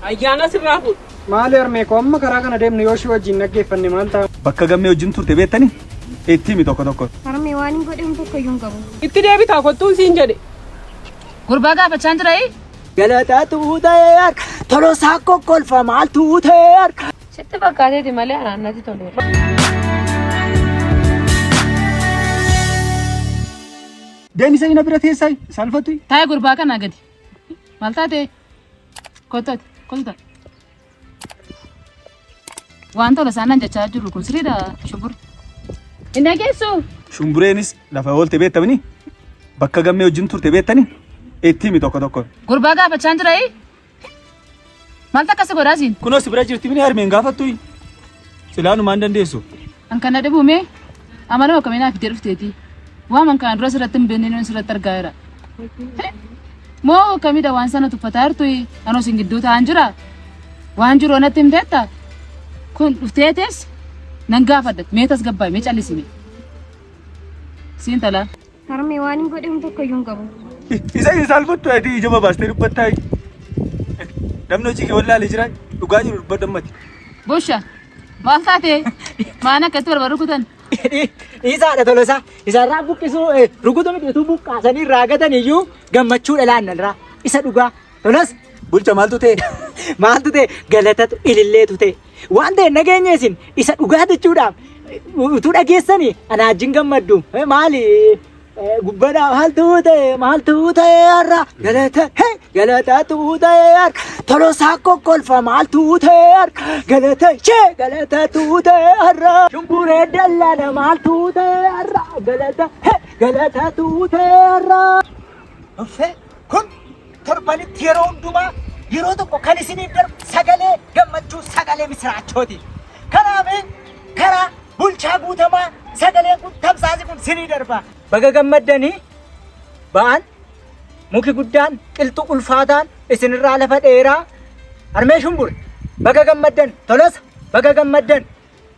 Ayyaana sirraa fuudhu. Maali harmee koo amma karaa kana deemnu yoo ishii wajjin dhaggeeffanne maal ta'a? Bakka gammee wajjin turte beektani? Itti himi tokko tokko. Harmee waan hin godhin tokko iyyuu hin qabu. Itti deebitaa kottuun siin jedhe. Gurbaa gaafachaan jira ee? Galatatu ta'ee harka tolosaa kokkolfa maaltu ta'ee harka. Sitti fakkaateeti malee anaan natti toleera. Deemi isa bira teessai salfattu. Taa'ee gurbaa kanaa gadi. Maal taate? Kottu ati, kottu taa'e. Waan tola isaan naan jechaa jiru kun sirriidha shumbur. Hin dhageessu. Shumbureenis lafa oolte beektamni bakka gammee wajjin turte beektani itti himi tokko tokko. Gurbaa gaafachaan jira ee? Maaltu akkas godhaa siin? Kunoo si bira jirti mini harmeen gaafattu. Silaanumaan dandeessu. An kana dhibu mee amaluma akkamii naa fidee dhufteeti. Waan an kana dura sirratti hin beekne nuun sirratti argaa jira. Moo akkamidha waan sana tuffataa jirtu anoo sin gidduu taa'an jira. Waan jiru natti himteetta. Kun dhuftee tees nan gaafadha. Mee tasgabbaa'e mee callisime. Siin talaa. Harmee waan hin godhin tokko iyyuu hin qabu. Isa hin saalfattu ati ija babaastee dubbattaa. Namni hojii kee wallaalee jira dhugaa jiru dubbadhu ammati. Busha maal taate maan akkatti barbaadu kutan. Dhiisaadha tolosaa. Isarraa buqqisuu rukutu miti utuu buqqaasanii irraa gatan iyyuu gammachuudha laannarraa. Isa dhugaa. Tolas Bulcha maaltu ta'e? maaltu ta'e galatatu ililleetu ta'e. Waan ta'e nageenya isin isa dhugaa jechuudhaaf utuu dhageessanii ana wajjin gammaddu. Maali gubbadhaa maaltu ta'e maaltu ta'e har'a galata galatatu ta'e har'a tolosaa kokkolfa maaltu ta'e har'a galata ishee galatatu ta'e har'a shumburee dallaala maaltu ta'e har'a galata galatatu ta'e har'a. Uffee kun torbanitti yeroo hundumaa yeroo tokko kan isiniif darbu sagalee gammachuu sagalee misiraachooti. Kanaaf karaa bulchaa guutamaa sagaleen kun tamsaasi kun sinii darba. Baga gammaddanii ba'an muki guddaan qilxu ulfaataan isinirraa lafa dheeraa harmee shumbure baga gammaddan tolosa baga gammaddan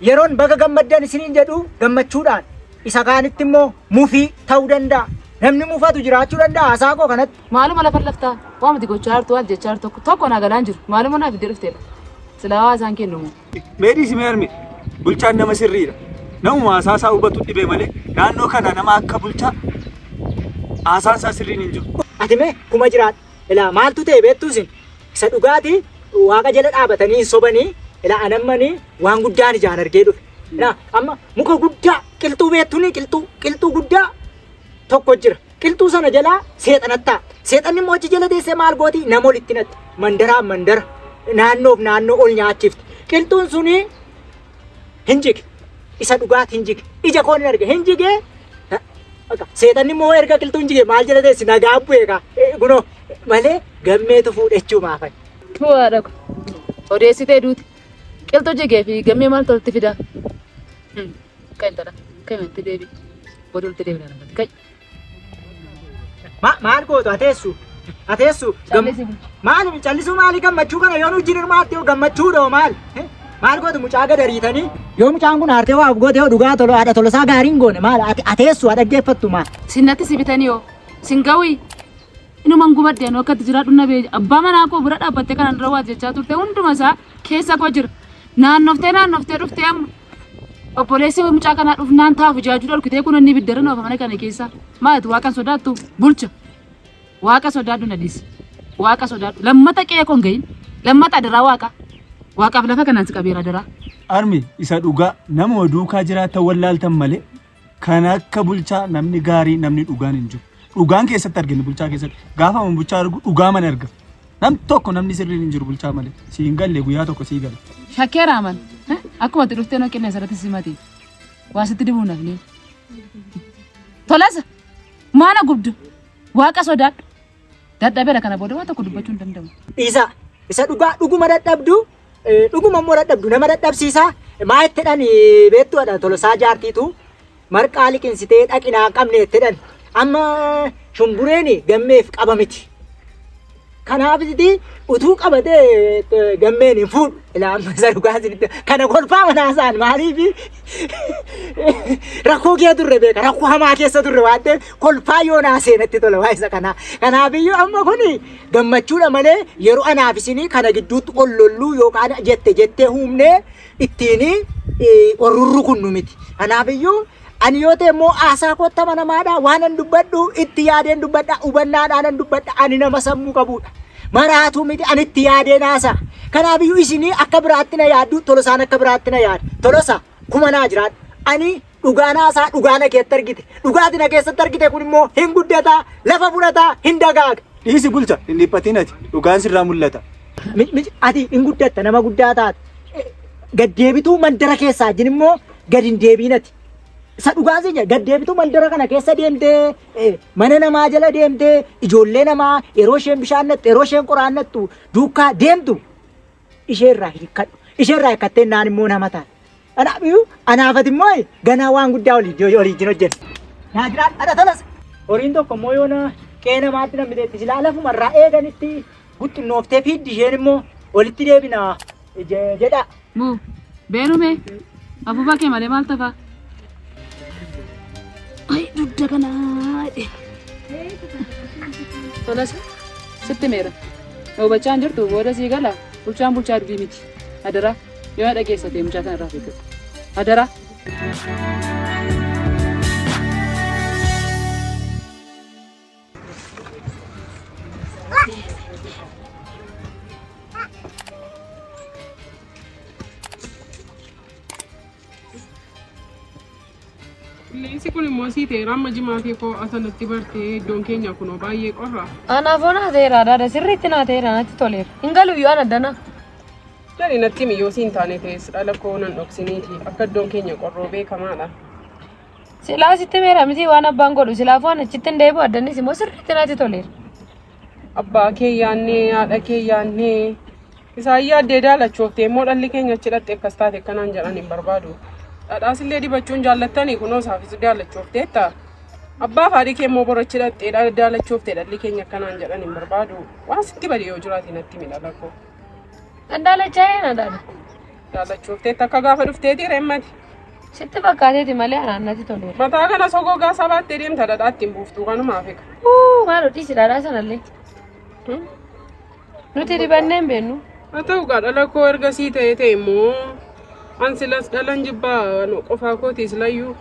Yeroon baga gammaddan isiniin jedhu gammachuudhaan isa kaanitti immoo mufii ta'uu danda'a. Namni mufatu jiraachuu danda'a haasaa koo kanatti. Maaluma lafa laftaa waan miti gochaa jirtu waan jechaa jirtu tokko tokko naa galaan jiru maaluma naa fiddee dhufteedha. Silaa waa isaan kennu moo. Mee dhiisi mee harme bulchaan nama sirriidha. Namuma haasaa isaa hubatu dhibee malee naannoo kana nama akka bulchaa haasaan isaa sirriin hin jiru. Ati mee kuma jiraadhu. Ilaa maaltu ta'e beektuu isin? Isa dhugaati waaqa jala dhaabatanii hin sobanii ilaa anammanii waan guddaan ijaan argee dhufe. Ilaa amma muka guddaa qilxuu beektuuni qilxuu qilxuu guddaa tokko jira. Qilxuu sana jalaa seexanattaa. Seexanni immoo achi jala teessee maal gooti? Nama olitti natti. Mandaraa mandara naannoof naannoo ol nyaachifti. Qilxuun suni hin jige. Isa dhugaati hin jige. Ija koon hin arge. Hin jigee Seexanni immoo erga qilxuun jige maal jala teessi nagaa bu'ee kaa. Kunoo malee gammeetu fuudhechuu maafan. Tuu haadha ko. Odeessitee duuti. Qilxuu jigee fi gammee maal tolti fidaa? Kai intala. Kai itti deebi. Booda walitti deebina namatti. Kai. Maal gootu ateessu? Ateessu. Callisi bulchi. Maali callisuu maali gammachuu kana yoo nu wajjin hirmaatte hoo gammachuudha hoo maal? Maal gootu mucaa gad ariitanii? Yoo mucaan kun aartee waa of goote hoo dhugaa tolo haadha tolosaa gaarii hin goone maal ati ateessu haa dhaggeeffattu maal? Sinnatti si bitanii hoo? Sin gawii? Inuman gubadhe anuu akkatti jiraadhu na beeja. Abbaa manaa koo bira dhaabbattee kanaan dura waa jechaa turte hunduma isaa keessa koo jira. Naannoftee naannoftee dhuftee amma obboleessi mucaa kanaa dhufnaan taa'uuf ijaajuu dhorkitee kun inni ibidda irra noofa mana kana keessa. Maal ati waaqan sodaattu bulcha. Waaqa sodaadhu na dhiisi. Waaqa sodaadhu. Lammata qe'ee koo hin gahin. Lammata adaraa waaqa. Waaqaaf lafa kanaan si qabeera adaraa. Armi isa dhugaa nama duukaa jiraattan wallaaltan malee kan akka bulchaa namni gaarii namni dhugaan hin jiru. Dhugaan keessatti argina bulchaa keessatti. Gaafa man bulchaa argu dhugaa mana arga. Nam tokko namni sirriin hin jiru bulchaa malee. Si hin galle guyyaa tokko sii gala. Shakkeera aman. Akkuma itti dhuftee noo qilleensa irratti simate. Waa sitti dibuun hafnee. Tolasa. Maana gubdu. Waaqa sodaadhu. Dadhabeera kana booda waan tokko dubbachuu hin danda'u. Dhiisaa isa dhugaa dhuguma dadhabdu dhuguma immoo dadhabdu nama dadhabsiisaa maa itti jedhan beektu dha tolosaa jaartiitu marqaa liqinsitee dhaqinaa qabne itti jedhan amma shumbureen gammeef qaba miti. Kanaafisiti utuu qabatee gammeen hin fuudhu. Ilaa amma isa dhugaa isinitti kana kolfaa manaa isaan maaliif rakkoo kee turre beeka rakkoo hamaa keessa turre waan ta'eef kolfaa yoo naa seenatti tola waa isa kanaa. Kanaafiyyuu amma kuni gammachuudha malee yeroo anaaf isinii kana gidduutti ol lolluu yookaan jette jettee huumnee ittiin ol rurrukunnu miti. Kanaafiyyuu ani yoo ta'e immoo haasaa kootti amanamaadha. Waanan dubbadhu itti yaadeen dubbadha. Hubannaadhaanan dubbadha. Ani nama sammuu qabudha. Maraatuu miti ani itti yaadeen haasa'a. Kanaafiyyuu isinii akka biraatti na yaaddu Tolosaan akka biraatti na yaada. Tolosa kuma naa jiraadhu. Ani dhugaan haasaa dhugaa na keessatti argite. Dhugaati na keessatti argite kun immoo hin guddata, lafa fudhata, hin dagaaga. Dhiisi bulcha hin dhiphatin ati dhugaan sirraa mul'ata. Ati hin guddatta nama guddaa taate. Gad deebituu mandara keessaa wajjin immoo gad hin deebiin ati. Isa dhugaa siin jedha gad deebituu mandara kana keessa deemtee mana namaa jala deemtee ijoollee namaa yeroo isheen bishaan nattu yeroo isheen qoraan nattu duukaa deemtu ishee irraa hiikkadhu. Ishee irraa hiikkattee naan immoo nama taate. Kanaaf anaaf ati immoo ganaa waan guddaa olii wajjin hojjenna. Naa jiraadhu adha tolas. Horiin tokko immoo yoo na qe'ee namaatti namni teetti silaa lafuma irraa eeganitti guxxinnooftee fiiddi isheen immoo walitti deebina jedha. Muu beenume afuufa kee malee maal tafaa? Ay dugda kanaa jedhe. Tolasa sitti meera. Na hubachaa hin jirtu booda sii gala bulchaan bulchaa durii miti. Adaraa yoo na dhageessa ta'e mucaa kana irraa of eeggadhu. Adaraa. Qilleensi kun immoo sii ta'eera amma jimaatee koo asanatti bartee iddoon keenya kunoo baay'ee qorra. Anaafoo naa ta'eera adaada sirriitti naa ta'eera natti toleera. Hin galu iyyuu ana dana. Jedhi natti himi yoo siin taane ta'es dhala koo nan dhoksiniiti akka iddoon keenya qorroo beekamaadha. Silaa sitti meera miti waan abbaan godhu silaafuu an achitti hin deebi'u addannis immoo sirriitti natti toleera. Abbaa kee yaannee haadha kee yaannee isaan yaaddee daalachooftee immoo dhalli keenya achi dhatte akkas taate akkanaan jedhan hin barbaadu. Dhadhaas illee dibachuun jaallattanii kunoo isaafis daalachoofteetta. Abbaa fi haadhi kee immoo bor achi dhattee daalachooftee dhalli keenya akkanaan jedhan hin barbaadu. Waan sitti bade yoo jiraate natti himi dhala koo. Kan daalachaa'ee na daala. Daalachoofteetta akka gaafa dhufteeti reemmati. Sitti fakkaateeti malee anaan natti toleera. Mataa kana sogogaa sabaattee deemta dhadhaa ittiin buuftuu kanumaaf egaa. Uu maal dhiisi dhadhaa sanallee. Nuti dibannee hin beeknu. Haa ta'u gaa dhala koo erga sii ta'ee ta'e immoo an silas dhalan jibbaa qofaa kootii silayyuu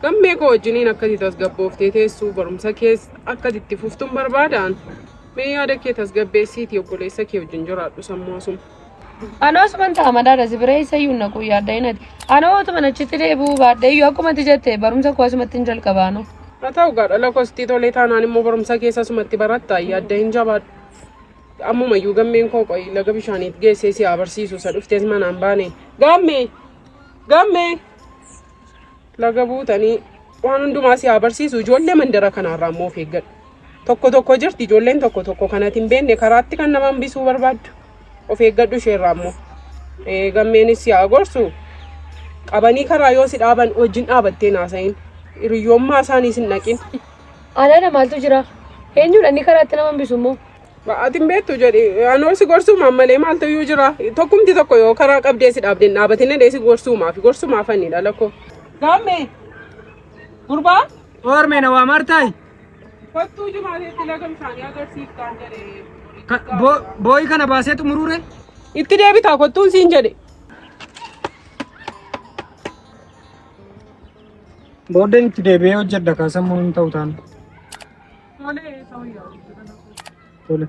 gammee koo wajjiniin akkati tasgabbooftee teessuu barumsa kees akkati itti fuftuun barbaadaan mee yaada kee tasgabbeessiitii obboleessa kee wajjin jiraadhu sammuu asuma. Anoo asuman ta'a madaadha si bira eessa iyyuu hin naqu yaadda hin ati. Anoo otuma achitti deebi'uu baadhee iyyuu akkuma ati jette barumsa koo asumatti hin jalqaba anoo. Haa ta'u gaa dhala koo sitti tolee taanaan immoo barumsa keessa asumatti baratta yaadda hin jabaadhu. Ammuma iyyuu gammeen koo qoyi laga bishaaniitti geessee si haa barsiisu isa dhuftees manaan baane. Gammee! Gammee! Laga buutanii waan hundumaa si haa barsiisu ijoollee mandara kanaarraa immoo of eeggadhu. Tokko tokko jirti ijoolleen tokko tokko kan ati hin beekne karaatti kan nama hambisuu barbaaddu. Of eeggadhu isheerraa immoo. Gammeenis si haa gorsu. Qabanii karaa yoo si dhaaban wajjin dhaabattee hin haasa'iin. Hiriyyoommaa isaaniis hin dhaqin. Alaana maaltu jira? Eenyudha inni karaatti nama hambisu immoo? Ati hin beektu jedhi anoo si gorsuumaan malee maaltu iyyuu jira. Tokkumti tokko yoo karaa qabdee si dhaabde hin dhaabatin jedhee si gorsuumaaf gorsumaaf ani dhala koo. Gaammee gurbaa. Ormee na waa martaayi. Kottuu jimaateetti laga bishaanii agarsiiftaan jedhe. Boo'ii kana baasee xumuruure. Itti deebitaa kottuun siin jedhe. Booddeen itti deebi'ee hojjedha kaa sammuun hin ta'u taana. Tole.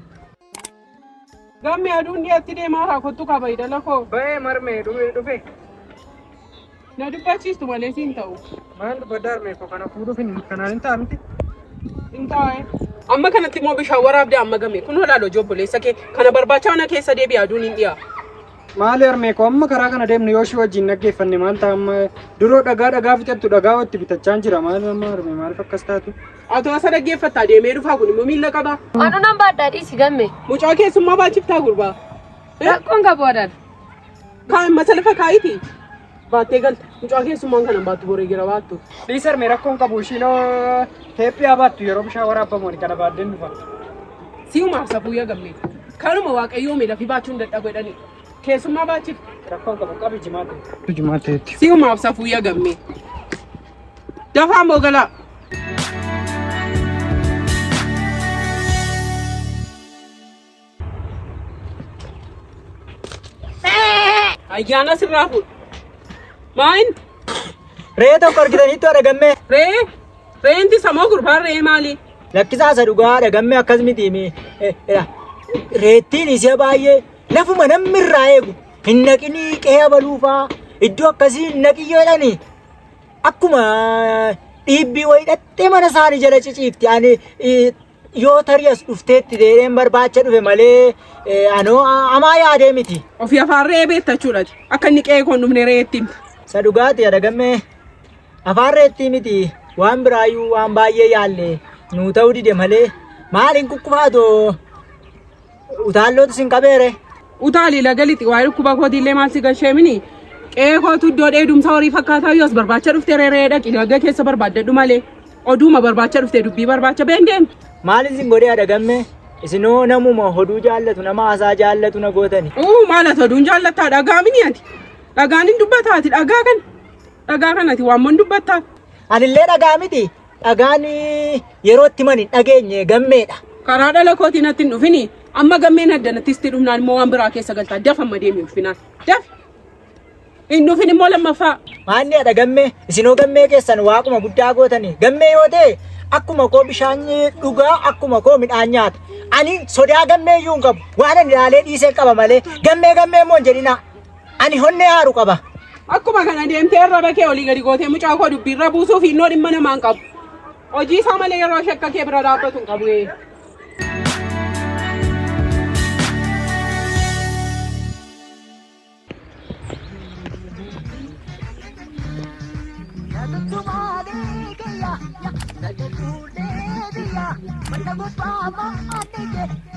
Gammee aduun dhiyaatti deemaa haa kottu kabayi dhala koo. Ba'ee marmee dhufe dhufe. Na dubbachiistu malee siin ta'u. Maal dubbadda harmee koo kana fuudhuuf hin kanaan hin ta'a miti. Hin taa'e. Amma kanatti immoo bishaan waraabdee amma game kun olaal hojii obboleessa kee kana barbaacha mana keessa deebi'a aduun hin dhiyaa. Maali harmee koo amma karaa kana deemnu yoo ishii wajjin dhaggeeffanne maal ta'a amma duroo dhagaa dhagaa fixattu dhagaa watti bitachaan jira maal amma harmee maaliif akkas taatu? Atoo asa dhaggeeffattaa deemee dhufaa kun immoo miilla qabaa. Anu nan baadhaa dhiisi gamme. Mucaa keessummaa baachiftaa gurbaa. Rakkoon qabu adaan. Kaan masalafa kaayiti. Baattee galta. Mucaa keessummaan kana baattu boree gira baattu. Dhiisi harmee rakkoon qabu ishiinoo teephii haa baattu yeroo bishaan waraabbamu ani kana baaddeen dhufa. Si'umaaf safuu yaa gammee. Kanuma waaqayyoo mee lafii baachuun dadhabu jedhanii. Keessummaa baachif. Rakkoon qabu qabi jimaate. Jimaateetti. Si'umaaf safuu yaa gammee. Dafaa moo galaa. Ayyaana sirraa fuudhu. Maayin Re'ee tokko argitaniittu haadha gammee. re'ee re'eenti samoo gurbaan re'ee maali? Lakkisaa isa dhugaa haadha gammee akkas miti. Reettiin ishee baay'ee lafuma namni irraa eegu hin naqinii qe'ee abaluufaa iddoo akkasii hin naqin yoo jedhani akkuma dhiibbii wayii dhattee mana isaanii jala ciciifti. Ani yoo tarii as dhufteetti deedeen barbaacha dhufe malee anoo amaa yaadee miti. Ofii afaan re'ee beekta jechuudha. Akka inni qe'ee koon dhufne re'eetti himta. Isa dhugaati haadha gammee afaan reettii miti waan biraayyuu waan baay'ee yaalle nuu ta'uu dide malee maaliin kukkufaatu utaalloota sin qabeere. Utaali laga lixi waa'ee dhukkuba kootiillee maal si gashee mini qe'ee kootu iddoo dheedumsa horii fakkaataa yoo as barbaacha dhufte re'ee dhaqi laga keessa barbaaddadhu malee oduuma barbaacha dhufte dubbii barbaacha been deemi. Maal isin godhee haadha gammee isinoo namuma hoduu jaallatu nama haasaa jaallatu na gootani. Uu maal ati oduun jaallattaa dhagaa mini ati dhagaan hin dubbataa ati dhagaa kan dhagaa kan ati waammoon dubbattaa. Anillee dhagaa miti dhagaan yeroo itti mani dhageenye gammeedha. Karaa dhala kootii natti hin dhufini amma gammeen addanattis itti dhufnaan immoo waan biraa keessa galtaa dafa amma deemi ulfinaan dafi. Hin dhufin immoo lammaffaa. Maanni haadha gammee isinoo gammee keessan waaquma guddaa gootani gammee yoo ta'e akkuma koo bishaan dhugaa akkuma koo midhaan nyaata. Ani sodaa gammee iyyuu hin qabu waan ani ilaalee dhiisee qaba malee gammee gammee immoo hin jedhina. Ani honnee haaru qaba. Akkuma kana deemtee arraba kee olii gadi gootee mucaa koo dubbiirra buusuuf innoo dhimma namaa hin qabu. Hojii isaa malee yeroo shakka kee bira dhaabbatu hin qabu.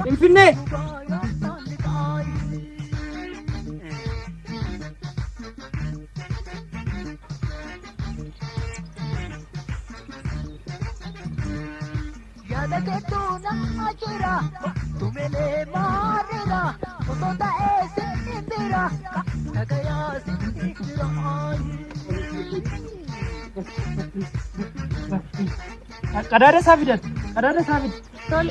Finfinnee. Qadaada isaa fidan. Qadaada isaa fidan.